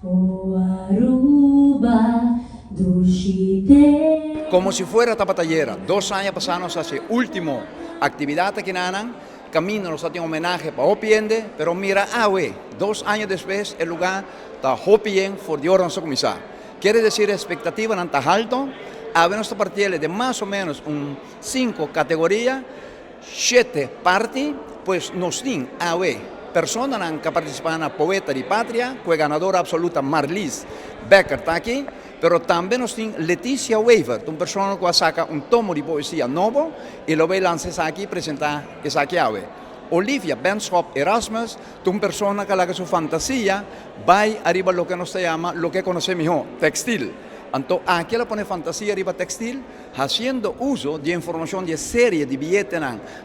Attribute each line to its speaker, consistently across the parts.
Speaker 1: O Aruba, dushi tera.
Speaker 2: Como si fuera tabata ayera, 2 aña pasa nos a haci ultimo actividad aki na caminda, nos tin homenahe pa hopi hende, pero mira awe, 2 aña despues, e lugar ta hopi yen for di ora nos a cuminsa. Kier bisa, expectativa ta halto, awe nos ta parti di mas o menos un cinco categoria, siete parti, pues nos tin awe persona cu participa na Poeta di Patria, cu e ganadora absoluta Marlies Becker ta aki, pero tambe nos tin Leticia Wever, un persona cu a saca un tomo di poesia nobo y lo bay lansa aki, presenta esaki awe. Olivia Benschop Erasmus, un persona cu laga su fantasia bay ariba loke nos ta yama, loke conoce miho, textil. Anto, aki el a pone fantasia ariba textil, haciendo uso di informacion di serie di biyete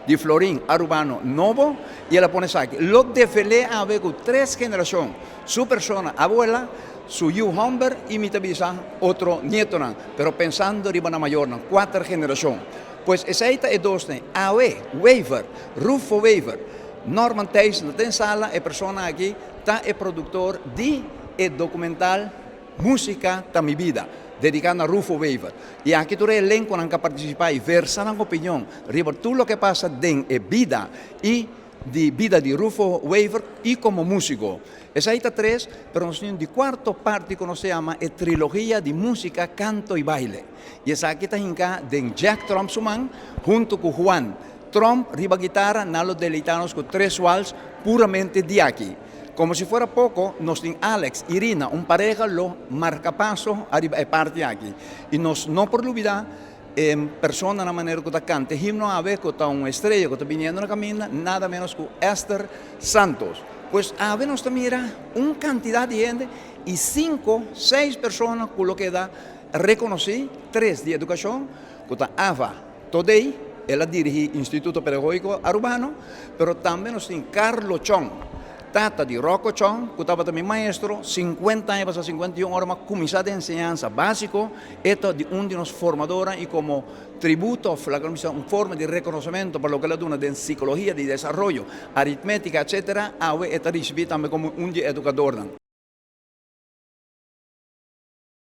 Speaker 2: di florin arubano nobo, y el a pone aki. Lo defile awe cu tres generacion, su persona, abuela, su yiu homber y mi bisa otro nieto, pero pensando riba na mayor, cuater generacion. Pues esey ta e dos, ne? Awe, Wever, Rufo Wever, Norman Thijssen, den sala, e persona aki ta e productor di e documental Musica ta mi bida, dedica na Rufo Wever. Y aki tur elenco a participa y versa nan opinion riba tur loke a pasa den e bida y di bida di Rufo Wever y como musico. Esey ta tres, pero nos tin di cuarto parti cu nos ta yama e trilogia di musica, canto y baile. Y esaki ta hinca den Jack Tromp su man, hunto cu Juan Tromp riba guitarra, nan lo deleita nos cu tres wals puramente di aki. Como si fuera poco, nos tin Alex, Irina, un pareha lo marca paso ariba e parti aki. Y nos no por lubida persona na manera cu ta canta himno awe, cu ta un estrella cu ta bini na caminda, nada menos cu Esther Santos. Pues awe nos mira un cantidad di hende y cinco, seis persona cu lo keda reconoci, tres di educacion, cu ta Ava Todei, el a dirigi Instituto Pedagogico Arubano, pero tambe nos tin Carlo Chong, tata di Rocco Chong, cu tabata mi maestro, 50 aña pasa, 51 ora m'a cuminsa den enseñansa basico, e ta di un di nos formador y como tributo, un forma di reconocimento pa loke el a duna di psicologia, di desaroyo, aritmetica, etc., awe e ta ricibi tambe como un di educador.